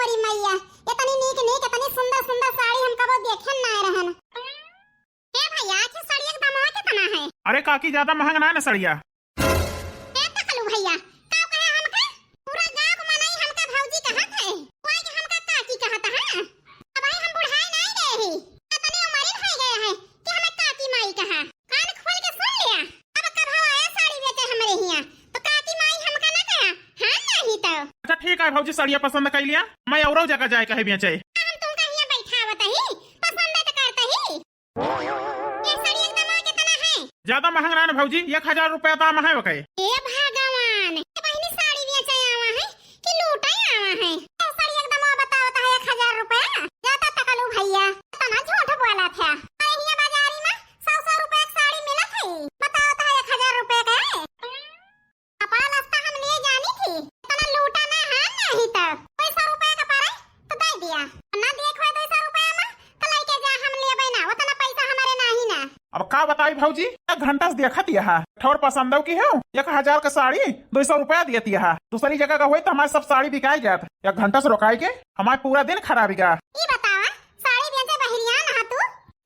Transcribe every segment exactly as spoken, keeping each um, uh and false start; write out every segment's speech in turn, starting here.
अरे मैया, इतनी नीक नीक, इतनी सुंदर सुंदर साड़ी हम कबो देखे ना रहन। ए भैया, आखिर साड़िया के दामवा कितना है? अरे काकी, ज्यादा महंग ना है ना साड़िया। ए तकलू भैया, का कहे हमका? पूरा गांव के मनई हमका भौजी कहत है, कोई के हमका काकी कहत है। अब भाई हम बुढ़ाई नहीं गए ही, इतनी उम्र हो गए है कि हमें काकी माई कहा। कान खोल के सुन लिया, अब कब हम आया साड़ी बेचे हमरे हिया, तो काकी माई हमका ना कहा, हाँ नहीं तो। अच्छा ठीक है भौजी, साड़िया पसंद कर लिया, मैं औरो जगह जाए कहे बेचे। हम तुमका हिया बैठावत ही, पसंद तो करते ही। ये साड़ी एकदम कितना है? ज्यादा महंग ना है ना भौजी, एक हजार रुपया दाम है ओके। ए भगवान, ये बहिनी साड़ी बेचे आवा है कि लूटे आवा है? ये साड़ी एकदम बतावत है एक हजार रुपया। ज्यादा तकलू भैया, इतना झूठ बोला था। अरे हिया बाजारी में सौ सौ रुपया की साड़ी मिलत है, बतावत है एक हजार रुपया का है। कपड़ा लत्ता हम लिए जानी थी, इतना लूटा ना है नहीं तो। दुई सौ रुपया का पड़े तो दे दिया, ना देख होए दुई सौ रुपया में तो लेके जा, हम लेबे ना, उतना पैसा हमारे नहीं ना। अब का बताई भौजी, एक घंटा से देखत यहा ठौर पसंदव की हो, एक हजार का साड़ी दुई सौ रुपया दियत यहा, दूसरी जगह का होई तो हमारे सब साड़ी बिकाई जात। एक घंटा से रोकाई के हमारे पूरा दिन खराब ही गा। ई बतावा, साड़ी बेचे बहिरिया ना तू,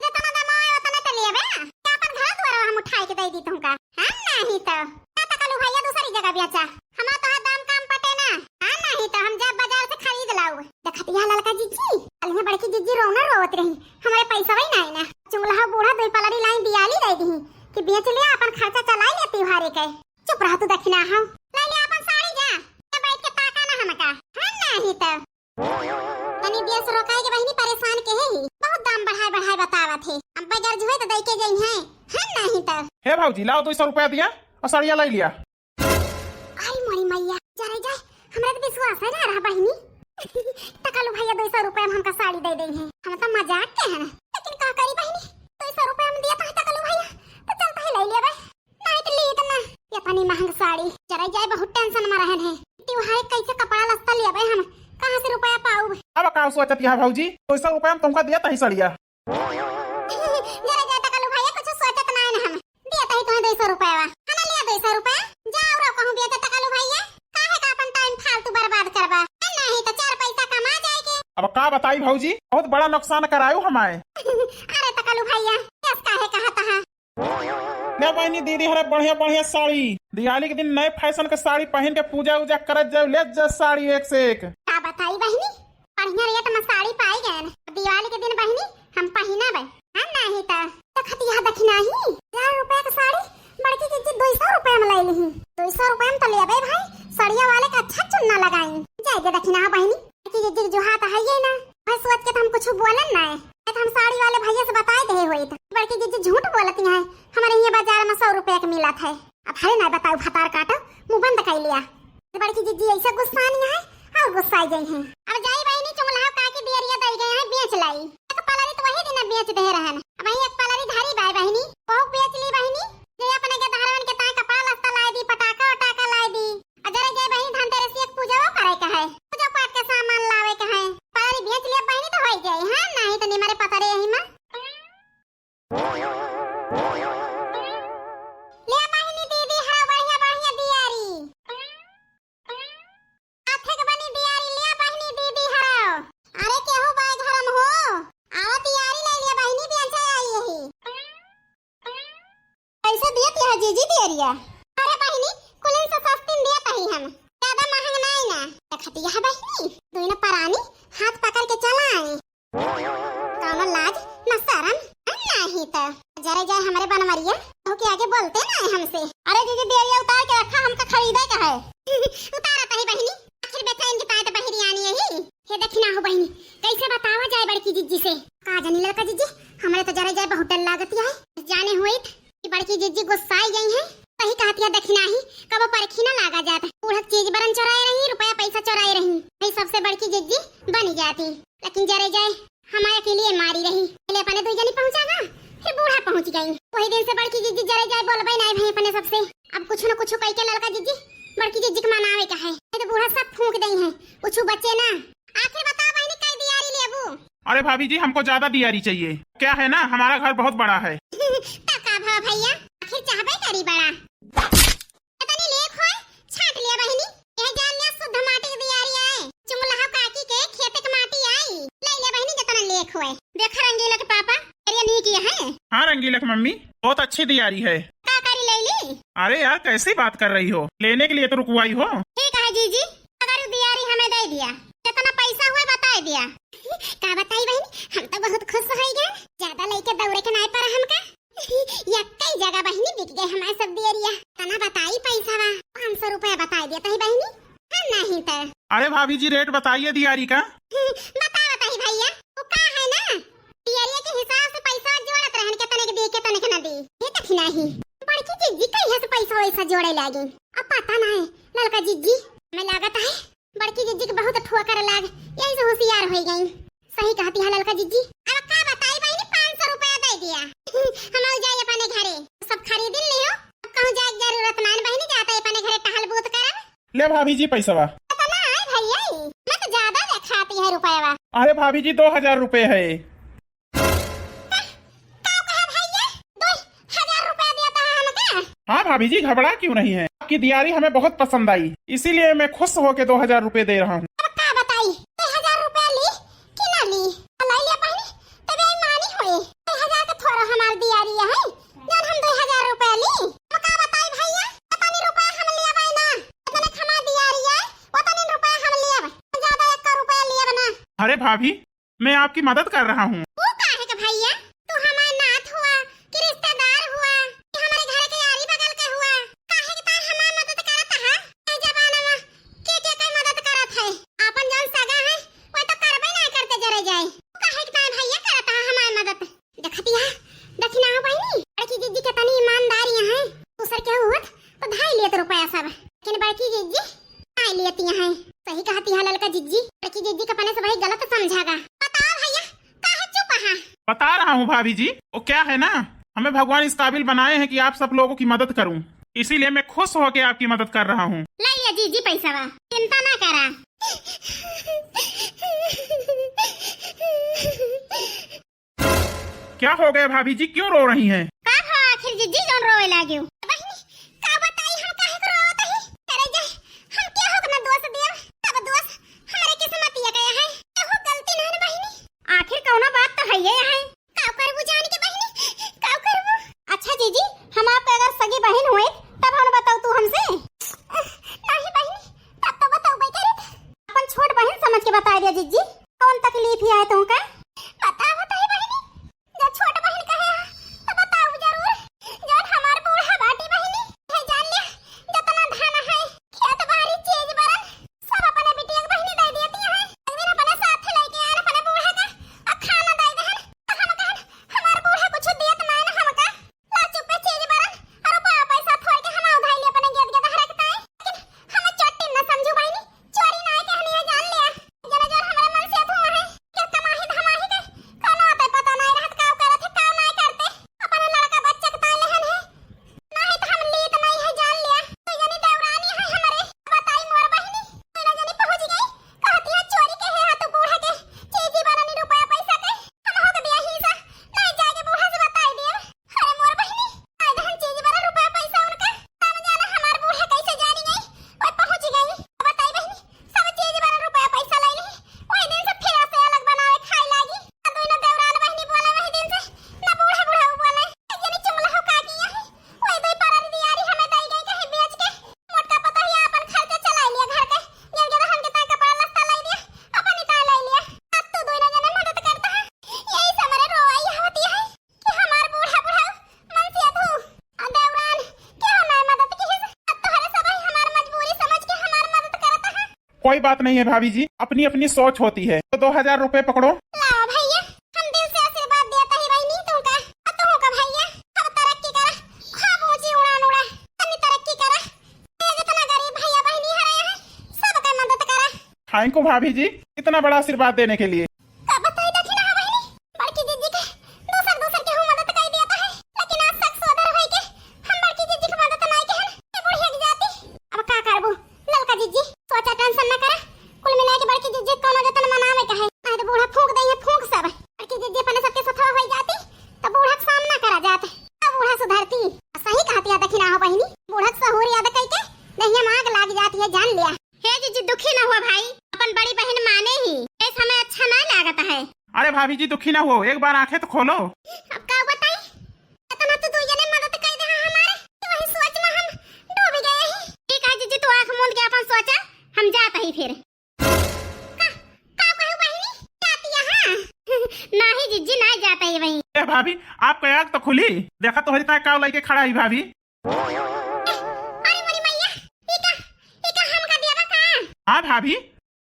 जितना दाम आवे उतना तो लेबे, क्या अपन घर द्वारा हम उठाई के दे दी तुमका? हाँ, नहीं तो। का तकलू भैया, दूसरी जगह बेचा, हमार तो दाम काम पटे ना। हाँ, नहीं तो हम जब बाजार से खरीद लाऊ। देखत यहाँ ललका जिज्जी, कल यहाँ बड़की जिज्जी रोना रोवत रही, हमारे पैसा वही नहीं ना। चुंगला बूढ़ा दो पलरी लाई दियाली दे दी कि बेच लिया, अपन खर्चा चलाई ले त्योहारे के। चुप रह तू दखिना हो, ले ले अपन साड़ी जा, ये बैठ के ताका ना हमका। हाँ, नहीं तो। तनी दिया से रोकाई के बहिनी परेशान के है ही। बहुत दाम बढ़ाए बढ़ाए बतावत है। अब बगैर जुए तो दई के जई है। है नहीं तो। हे भौजी, लाओ दुई सौ रुपया दिया और साड़िया लाई लिया। अरे मोरी मैया, जरे जाए, हमरा तो विश्वास है ना रहा बहिनी। तकलू भैया दुई सौ रुपया में हमका साड़ी दे दे है। हम तो मजाक के है ना, लेकिन का करी बहिनी, दुई सौ रुपया में दिया तो है तकलू भैया, तो चलता है ले लिया भाई। नाइट लीत ना, ये तनी महंग साड़ी। जरा जाए बहुत टेंशन में रहन है। त्योहार कैसे कपड़ा लत्ता लेबे हम, कहाँ से रुपया पाउब? अब का सोचत यहाँ भौजी, दो सौ रुपया में तुमका दिया तही सड़िया। जरा जाए तकलू भैया, कुछ सोचत ना है ना हम। दिया तही तुम्हें दो सौ रुपया। है ना, लिया दो सौ रुपया। जा और कहूँ बेचे तकलू भैया, काहे का अपन टाइम फालतू बर्बाद करबा? नहीं तो चार पैसा कमा जाएगी। अब का बताई भौजी, बहुत बड़ा नुकसान करायु हमारे। अरे तकलू भैया, यस काहे कहत हा? ले बहिनी, दीदी हरे बढ़िया बढ़िया साड़ी। दिवाली के दिन नए फैशन के साड़ी पहिन के पूजा उजा करत जाओ, लेत जा साड़ी एक से एक। का बताई बहिनी, बढ़िया रेट में साड़ी पाई गए। दिवाली के दिन बहिनी हम पहिनब। हाँ, नहीं तो। देखत यह दखिनाही, हजार रुपया के साड़ी बड़की जिज्जी दो सौ रुपया में ले ली। दो सौ रुपया में तो लेबे भाई, सड़िया वाले का अच्छा चुन्ना लगाई। जाए दे दखिना बहिनी। बड़की जिज्जी के जुहात है ये ना, भाई सोच के तो हम कुछ बोलन ना है। तो हम साड़ी वाले भैया से बताए दे होइत। बड़की जिज्जी झूठ बोलती हैं, हमारे ये बाजार में सौ रुपया के मिलत है। अब हरे ना बताऊ भतार काटो, मुंह बंद कर लिया। तो बड़की जिज्जी ऐसे गुस्सानी है और गुस्साई गई हैं। अब जाई बहिनी, चुंगलाव काकी दियरिया दई गए हैं, बेच लाई। एक पलरी तो वही दिन बेच दे रहन, अब वही एक पलरी धरी बाय बहिनी, ओहू बेच ली बहिनी। जे अपने के धारवन के ताए कपड़ा लत्ता लाई दी, पटाखा उटाखा लाई दी। अजरे गए बहिनी, धनतेरस के पूजा वो करे के है, पूजा पाठ के सामान लावे के है। पलरी बेच लिया बहिनी तो होई जाई, हाँ, नहीं तो निमरे पतरे यही में। ले बहिनी दीदी, हाँ, बढ़िया बढ़िया दियारी। हाथे के बनी दियारी ले बहिनी दीदी, हाँ। अरे केहू बाय घर में हो, आवा दियारी ले लिया बहिनी, बेचे आई यही। कैसे दियत यह जीजी दियरिया? अरे बहिनी, कुलिन से सस्तीन दियत ही हम, ज्यादा महंग नाई ना। देखत यह बहिनी, दुइनो परानी हाथ पकड़ के चला आई। कौनो लाज न शरम, नहीं तो जरे जाए हमरे बनवरिया, तो के आगे बोलते ना है हमसे। अरे जीजी, दियरिया उतार के रखा, हमका खरीदे का है। उतारत ही बहिनी, आखिर बेचैन के ताए तो बहिरी आनी यही। हे दखिना हो बहिनी, कैसे बतावा जाए बड़की जिज्जी से? का जानी लड़का जिज्जी, हमरे तो जरे जाए बहुत डर लागत है। जाने होइत कि बड़की जिज्जी गुस्साई गई हैं, तही कहत है दखिना ही, कबो परखी ना लागा जात। बूढ़क चीज बरन चोराए रही, रुपया पैसा चोराए रही, भाई सबसे बड़की जिज्जी बनी जाती। लेकिन जरे जाए हमारे अकेलिए मारी रही, पहले अपने दुई जनी पहुंचा ना, फिर बूढ़ा पहुंच गई। वही दिन से बड़की जिज्जी जरे जाए बोलबे नाई भाई अपने सबसे। अब कुछ न कुछ कह के लड़का जिज्जी, बड़की जिज्जी के मनावे का है, नहीं तो बूढ़ा सब फूंक दई है, कुछ बचे ना। आखिर बताओ बहिनी, कई दियारी लेबू? अरे भाभी जी, हमको ज्यादा दियारी चाहिए। क्या है ना, हमारा घर बहुत बड़ा है। तो का भा भैया, आखिर चाहबे करी बड़ा। इतनी लेख होए, छांट लिया बहिनी। यह जान लिया शुद्ध माटी के दियारी आए। चुंगलाव काकी के खेत हुए। देखा रंगीला के पापा, अरे नहीं किया है। हाँ रंगीला के मम्मी, बहुत अच्छी दियारी है। का करी ले ली? अरे यार, कैसी बात कर रही हो? लेने के लिए तो रुकवाई हो। ठीक है जीजी, अगर उ दियारी हमें दे दिया, कितना पैसा हुआ बताए दिया। का बताई बहनी, हम तो बहुत खुश हो गए। ज्यादा लेके दौड़े के नाई पर हमका। यक्कई जगह बहिनी बिक गए हमारे सब दियरिया। तना बताई पैसा बा, पाँच सौ रुपया बताई देता ही बहिनी, हम नहीं तो। अरे भाभी जी, रेट बताइए दियारी का। बता बताई भैया, वो का है ना, दियरिया के हिसाब से पैसा जोड़त रहन, के तने के दी, के तने के ना दी। ये तक नहीं, बड़की जिज्जी कहीं से पैसा वैसा जोड़े लागी। अब पता ना है, ललका जिज्जी, मैं लागत है बड़की जिज्जी के बहुत ठोकर लाग, यही से होशियार हो गई। सही कहती है ललका जिज्जी। अब का बताई बहिनी, पाँच सौ रुपया दे दिया। हम जाए अपने घरे, सब खरीदिन लियो। अब कहूँ जाए के जरूरत ना है बहिनी, जाता है अपने घरे टहल बूत करब। ले भाभी जी पैसवा। इतना है भैया, मत ज्यादा देखाती है रुपया। अरे भाभी जी, दो हजार रुपये है। का कहा भैया? दो हजार रुपया देता है हमका? हाँ भाभी जी, घबरा क्यों रही हैं? आपकी दियारी हमें बहुत पसंद आई, इसीलिए मैं खुश होके दो हजार रुपये दे रहा हूँ। अब का बताई, दो हजार रुपया ली कि ना ली? लाई लिया बहिनी, तो बेईमानी होए। दो हजार का थोड़ा हमार दियारी है, जौन हम दो हजार रुपया ली। अब का बताई भैया, इतनी रुपया हम लिया भाई ना, इतने हमार दियारी है, उतनी रुपया हम लिया, ज्यादा एक का रुपया लिया ना। अरे भाभी, मैं आपकी मदद कर रहा हूँ। वो काहे के भैया? तू हमार नात हुआ कि रिश्तेदार हुआ कि हमारे घर के आरी बगल के हुआ? काहे के तार हमार मदद करत हा? ए जमाना में के के के मदद करत है? आपन जौन सगा है, वो तो करबे ना करते जरे जाए। वो काहे के तार भैया करत हा हमार मदद? देखतिया, देखी ना हो बहिनी, बड़की जिज्जी के तनी ईमानदारी है। दूसर के हुआ तो धाई लेत रुपया सब, लेकिन बड़की जिज्जी धाई लेती हैं। सही कहती है ललका जिज्जी, बड़की जिज्जी के अपने से वही गलत समझागा। बताओ भैया, काहे चुप है? बता रहा हूँ भाभी जी, वो क्या है ना, हमें भगवान इस काबिल बनाए हैं कि आप सब लोगों की मदद करूँ, इसीलिए मैं खुश होके आपकी मदद कर रहा हूँ। ले लिया जिज्जी पैसा बा, चिंता ना करा। क्या हो गया भाभी जी, क्यों रो रही हैं? का भा आखिर जिज्जी जौन रोवे लाग्यो? बहिनी, का बताई हम काहे को रोवत हई? अरे जे, हम केहू के ना दोष देब, सब दोष हमरे किस्मतिया के है। केहू गलती ना है बहिनी। आखिर कौनो बात तो है ये है। का करबू जान के बहिनी, का करबू? अच्छा जिज्जी, हम आपके अगर सगी बहिन हुई तब हम बताऊ तू हमसे? नहीं बहिनी, तब तो बताऊ भाई करे। अपन छोट बहिन समझ के बता दिया जिज्जी, कौन तकलीफ है तुमका? बताओ तो ही बहिनी, जो छोट बहिन कहे हा, तो बताओ जरूर। जौन हमार बूढ़ा बाटी बहिनी, है जान लिया, जतना धन है, खेत बाड़ी चीज बरन, सब अपने बिटिया के बहिनी दे देती है। एक दिन अपने साथ लेके आन अपने बूढ़ा का, और खाना दे देहन, तो हम कहन, हमार बूढ़ा कुछ देत ना है ना हमका। ला चुप्पे चीज बरन, और रुपया पैसा थोड़ के हम उधाई ले अपने गेद गेद हरकताए। लेकिन हम चोटी न समझू बहिनी, चोरी ना कहनी है जान लिया। जरा जोर हमारे मन से धुआं है, क्या कमाही धमाही के, कौनो आते पता नहीं रहत, का करत है, का नहीं करते। अपने लड़का बच्चा के ताई लेहन है, नहीं तो हम लीत नहीं है जान लिया। तो यानी देवरानी है हमारे, बताई मोर बहिनी, तीनों जनी पहुंच गई, कहती है चोरी के है तू बूढ़ा के, चीजी बरनी रुपया पैसा के, हम हो के दिया ही सा, नहीं जाके बूढ़ा से बताई दियो। अरे मोर बहिनी, आए दहन चीज बरन रुपया पैसा उनका, तब जाना हमार बूढ़ा कैसे जानी गई, ओए पहुंच गई। बताई बहिनी, सब चीज बरन रुपया पैसा ले ली, वही दिन से फिर से अलग बनावे खाए लागी। आ दोनों देवरान बहिनी बोले वही दिन से, ना बूढ़ा बूढ़ा बोले, एक जनी चुमला हो का किया है, वही दो परर दियारी हमें दई गई कहीं बेच के, मोटका पतोहिया अपन खर्चा चला लिया घर के, जब जब हमके ताई कपड़ा लत्ता लाई दिया, अपन ही ताई लाई लिया। अब तू दोनों जने मदद करता है, यही से हमारे रोवाई होती है। कि हमार बूढ़ा बुढ़ऊ, मनसिया धू, आ देवरान, केहू ना मदद किहिस। अब तोहरे सबही हमार मजबूरी समझ के हमार मदद करत ह। कोई बात नहीं है भाभी जी, अपनी अपनी सोच होती है। तो दो हजार रुपए पकड़ो। लावा भैया, हम दिल से आशीर्वाद देत ही बहिनी तुमका, आ तुमका भैया, खूब तरक्की करा, खूब ऊंची उड़ान उड़ा, तनी तरक्की करा। ये जितना गरीब भैया बहिनी हरे हैं, सबका मदद करा। Thank you भाभी जी, इतना बड़ा आशीर्वाद देने के लिए। का बताई दखिना हो बहिनी, बड़की जिज्जी के दूसर दूसर केहू मदद कई दिया है, लेकिन आज शक सोदर होई के हम बड़की जिज्जी के मदद नाई केहन, ये बुढ़िया की जाति। अब का करबू ललका जिज्जी, सोचा tension न करा, कुल मिला के बड़की जिज्जी के कौनो जतन मनावे का है, नहीं तो बूढ़ा फूंक दे है फूंक सब। बड़की जिज्जी अपने सबके सथवा होई जाती तो बूढ़ा के सामना करा जात, अब बूढ़ा सुधरती। सही कहती है दखिना हो बहिनी, बूढ़ा के सहूर याद कई के दहिया में आग लाग जाती है जान लिया। हे जिज्जी दुखी न हुआ भाई, अपन बड़ी बहिन माने ही, ये समय अच्छा ना अरे भाभी जी, दुखी ना हो, एक बार आंखें तो खोलो। अब का बताई, इतना तो दुइ जने मदद कर दे हमारे, तो वही सोच में हम डूब गए ही। ठीक है जीजी, तू आंख मूंद के अपन सोचा, हम जात ही फिर। का, का कहू बहिनी, जाती है, हाँ? नहीं जीजी, नहीं जात ही वहीं। ए भाभी, आपका आंख तो खुली, देखा तोहरी ताय काव लइके खड़ा ही भाभी। अरे मोरी मैया, ई का, ई का हमका दिया बा का? हाँ भाभी,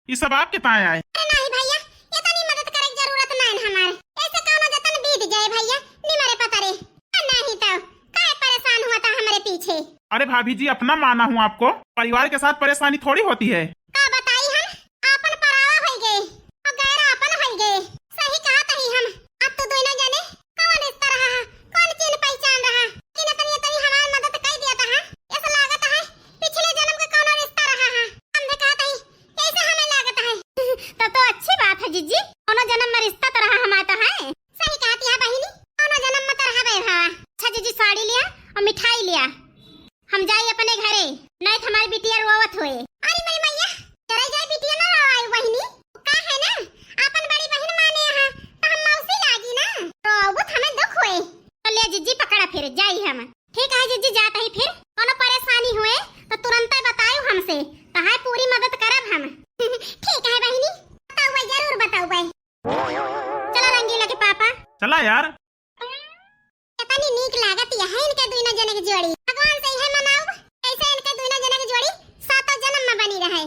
ई सब आपके ताय आए। अरे नहीं भैया, इतनी मदद करे की जरूरत नहीं हमारे। ऐसे कौनो जतन बीत जाए भैया, निमरे पतरे। आ नहीं तो, काहे परेशान हुआ था हमारे पीछे? अरे भाभी जी, अपना माना हूँ आपको, परिवार के साथ परेशानी थोड़ी होती है। का बताई हम, आपन परावा होई गए और गैर आपन होई गए। सही कहा तही हम, अब तो दोनों जने कौन रिश्ता रहा है, कौन चिन्ह पहचान रहा, लेकिन इतनी, इतनी हमारी मदद कर दिया था, हाँ? ऐसा लागत है पिछले जन्म का कौनो रिश्ता रहा है। हम भी कहा तही, कैसे हमें लागत है? तब तो अच्छी बात है जीजी, कौनो जन्म में रिश्ता तो रहा हमारा तो है। सही कहती है बहिनी, कौनो जन्म में तो रहा भावा। अच्छा जीजी, साड़ी लिया और मिठाई लिया, हम जाई अपने घरे, नहीं तो हमारी बिटिया रोवत होए। अरे मोरी मैया, डरे जाए बिटिया ना रोवाई बहिनी, का है ना, आपन बड़ी बहिन माने यहाँ, तो हम मौसी लागी ना, रोवत हमें दुख होए। तो ले जीजी पकड़ा फिर जाई हम। ठीक है जीजी, जात ही फिर, कोनो परेशानी हुए तो तुरंत बतायो हमसे, तो है पूरी मदद करब हम। ठीक है बहिनी, बताउबे, जरूर बताउबे। चला रंगीला के पापा। चला यार। कितनी नीक लागत है इनके दुइनो जने के जोड़ी। भगवान से यह मनाउब, कैसे इनके दुइनो जने के जोड़ी सातों जन्म में बनी रहे।